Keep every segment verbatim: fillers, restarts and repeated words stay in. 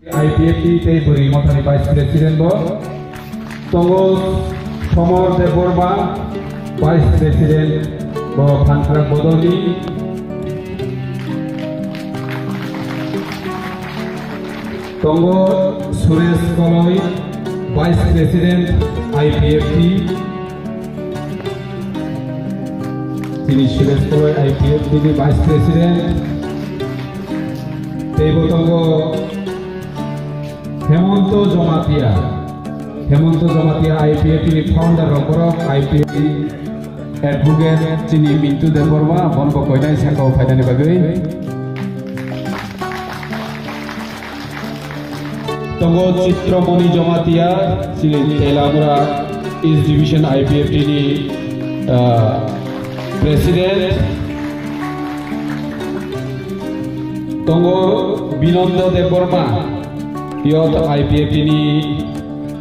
I P F T tei Bwrwi Mothani Vice President bo. Tongo Somor Debbarma, Vice President bo Phanthrak Bodolni. Tongo Suresh Koloi, Vice President I P F T. Chini Suresh Koloi I P F T ni Vice President. Teibo tongo Hemonto Jomatia. Hemonto Jomatia I P F T ni founder rok borok I P F T ni advocate chini Mintu Debbarma bono bo koinai saka o phainani bagwi. Tongo Chitramoni Jomatia, chini Telamura East Division I P F T ni, ah, President. Tongo Binondo Debbarma, Youth I P F T ni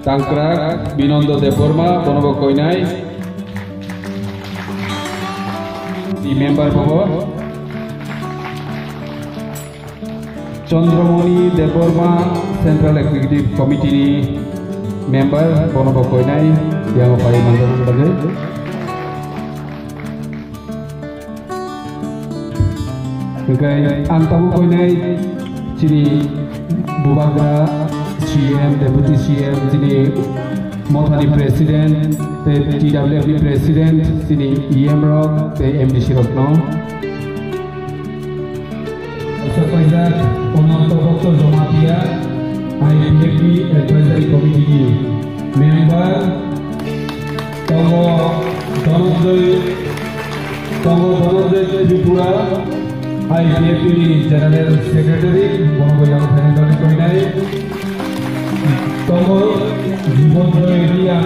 tangkrak Binondo Debbarma, bono bo koinai. Di member bobo. Chandramoni Debbarma, Central Executive Committee ni member, bono bo koinai, yango pai manjak bagwi. Hingke ang tabuk koinai chini bubagra C M, Deputy C M, chini Mothani President, tei T W F ni President, chini E M rok, tei M D C rok no. Asok paijak Onanto Bhakta Jamatia, I P F T Advisory Committee ni member, tongo Dhananjay, tongo Dhananjay Tripura, I P F T ni General Secretary, bono bo yang thani thani koinai. Tongo Jibon Joy Riya.